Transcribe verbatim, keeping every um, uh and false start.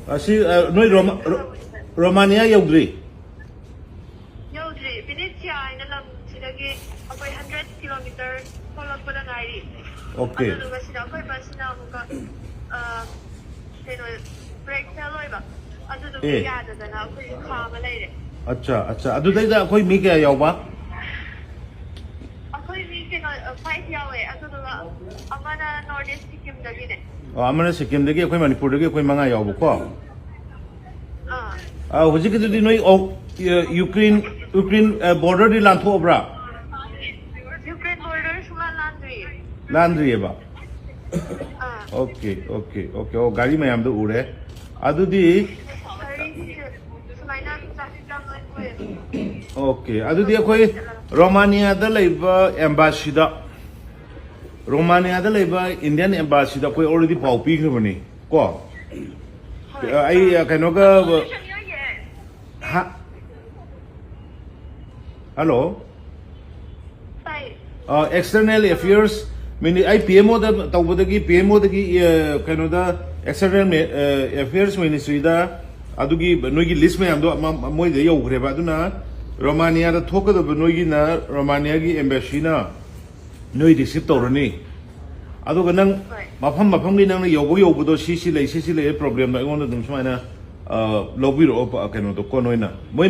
ꯑꯁꯤ ꯑ, ꯅꯣꯏ ꯔꯣꯃꯥ- ꯔꯣ- ꯔꯣꯃꯥꯅꯤꯌꯥ ꯌꯧꯗ꯭ꯔꯤ? ꯌꯧꯗ꯭ꯔꯤ꯫ ꯚꯤꯅꯤꯁꯤꯌꯥ ꯍꯥꯏꯅ ꯂꯝꯁꯤꯗꯒꯤ ꯑꯩꯈꯣꯏ ꯍꯟꯗ꯭ꯔꯦꯠ ꯀꯤꯂꯣꯃꯤꯇꯔ ꯊꯣꯛꯂꯛꯄꯗ ꯉꯥꯏꯔꯤ꯫ Okay. ꯑꯗꯨꯗꯨꯒ ꯁꯤꯗ ꯑꯩꯈꯣꯏ ꯕꯁꯁꯤꯅ ꯑꯃꯨꯛꯀ ꯑ, ꯀꯩꯅꯣ, ꯕ꯭ꯔꯦꯛ ꯐꯦꯜ ꯑꯣꯏꯕ꯫ ꯑꯗꯨꯗꯨꯒꯤ ꯑꯦ꯫ ꯌꯥꯗꯗꯅ ꯑꯩꯈꯣꯏꯁꯦ ꯈꯥꯝꯃ ꯂꯩꯔꯦ꯫ ꯑꯠꯆꯥ ꯑꯠꯆꯥ, ꯑꯗꯨꯗꯩꯗ ꯑꯩꯈꯣꯏ ꯃꯤ ꯀꯌꯥ ꯌꯥꯎꯕ? ꯑꯩꯈꯣꯏ ꯃꯤ ꯀꯩꯅꯣ, ꯐꯥꯏꯚ ꯌꯥꯎꯋꯦ꯫ ꯑꯗꯨꯗꯨꯒ ꯑꯃꯅ ꯅꯣꯔꯠ ꯏꯁ ꯁꯤꯛꯀꯤꯝꯗꯒꯤꯅꯦ꯫ ꯑꯣ, ꯑꯃꯅ ꯁꯤꯛꯀꯤꯝꯗꯒꯤ, ꯑꯩꯈꯣꯏ ꯃꯅꯤꯄꯨꯔꯗꯒꯤ ꯑꯩꯈꯣꯏ ꯃꯉꯥ ꯌꯥꯎꯕꯀꯣ꯫ ꯑꯥ꯫ ꯑ, ꯍꯧꯖꯤꯛꯀꯤꯗꯨꯗꯤ ꯅꯣꯏ ꯑꯣ, ꯌꯨꯀ꯭ꯔꯦꯟ ꯌꯨꯀ꯭ꯔꯦꯟ ꯕꯣꯔꯗꯔꯗꯤ ꯂꯥꯟꯊꯣꯛꯑꯕ꯭ꯔꯥ? ꯌꯨꯀ꯭ꯔꯦꯟ ꯕꯣꯔꯗꯔ ꯁꯨꯡꯂꯥꯟ ꯂꯥꯟꯗ꯭ꯔꯤꯌꯦ꯫ ꯂꯥꯟꯗ꯭ꯔꯤꯑꯕ? ꯑꯥ꯫ Okay okay okay, ꯑꯣ, ꯒꯥꯔꯤ ꯃꯌꯥꯝꯗꯣ ꯎꯔꯦ꯫ ꯑꯗꯨꯗꯤ ꯒꯥꯔꯤꯁꯦ ꯁꯨꯃꯥꯏꯅ ꯇ꯭ꯔꯥꯐꯤꯛ ꯖꯥꯝ ꯂꯣꯏ ꯑꯣꯏꯌꯦ꯫ Okay, ꯑꯗꯨꯗꯤ ꯑꯩꯈꯣꯏ ꯔꯣꯃꯥꯅꯤꯌꯥꯗ ꯂꯩꯕ ꯑꯦꯝꯕꯥꯁꯤꯗ, ꯔꯣꯃꯥꯅꯤꯌꯥꯗ ꯂꯩꯕ ꯏꯟꯗꯤꯌꯟ ꯑꯦꯝꯕꯥꯁꯤꯗ ꯑꯩꯈꯣꯏ already ꯄꯥꯎ ꯄꯤꯈ꯭ꯔꯕꯅꯤ ꯀꯣ꯫ ꯑꯩ ꯀꯩꯅꯣꯒ, ꯍꯥ? ꯍꯜꯂꯣ? ꯇꯥꯏ꯫ ꯑꯦꯛꯁꯇꯔꯅꯦꯜ ꯑꯦꯐꯤꯌꯔꯁ ꯃꯤꯅꯤ ꯑꯩ ꯄꯤ ꯑꯦꯝ ꯑꯣꯗ ꯇꯧꯕꯗꯒꯤ, ꯄꯤ ꯑꯦꯝ ꯑꯣꯗꯒꯤ ꯀꯩꯅꯣꯗ, ꯑꯦꯛꯁꯇꯔꯅꯦꯜ ꯑꯦꯐꯤꯌꯔꯁ ꯃꯤꯅꯤꯁꯇ꯭ꯔꯤꯗ ꯑꯗꯨꯒꯤ ꯅꯣꯏꯒꯤ ꯂꯤꯁ ꯃꯌꯥꯝꯗꯣ ꯑꯃ- ꯃꯣꯏꯗ ꯌꯧꯈ꯭ꯔꯦꯕ꯫ ꯑꯗꯨꯅ ꯔꯣꯃꯥꯅꯤꯌꯥꯗ ꯊꯣꯛꯀꯗꯕ ꯅꯣꯏꯒꯤꯅ ꯔꯣꯃꯥꯅꯤꯌꯥꯒꯤ ꯑꯦꯝꯕꯦꯁꯤꯅ ꯅꯣꯏ ꯔꯤꯁꯤꯞ ꯇꯧꯔꯅꯤ꯫ ꯑꯗꯨꯒ ꯅꯪ ꯍꯣꯏ꯫ ꯃꯐꯝ ꯃꯐꯝꯒꯤ ꯅꯪꯅ ꯌꯧꯕ ꯌꯧꯕꯗꯣ ꯁꯤ ꯁꯤ ꯂꯩ, ꯁꯤ ꯁꯤ ꯂꯩ, ꯄ꯭ꯔꯣꯕ꯭ꯂꯦꯝꯗꯣ ꯑꯩꯉꯣꯟꯗ ꯑꯗꯨꯝ ꯁꯨꯃꯥꯏꯅ ꯑ, ꯂꯧꯕꯤꯔꯛꯑꯣ꯫ ꯄ- ꯀꯩꯅꯣꯗꯣ ꯀꯣ, ꯅꯣꯏꯅ ꯃꯣꯏ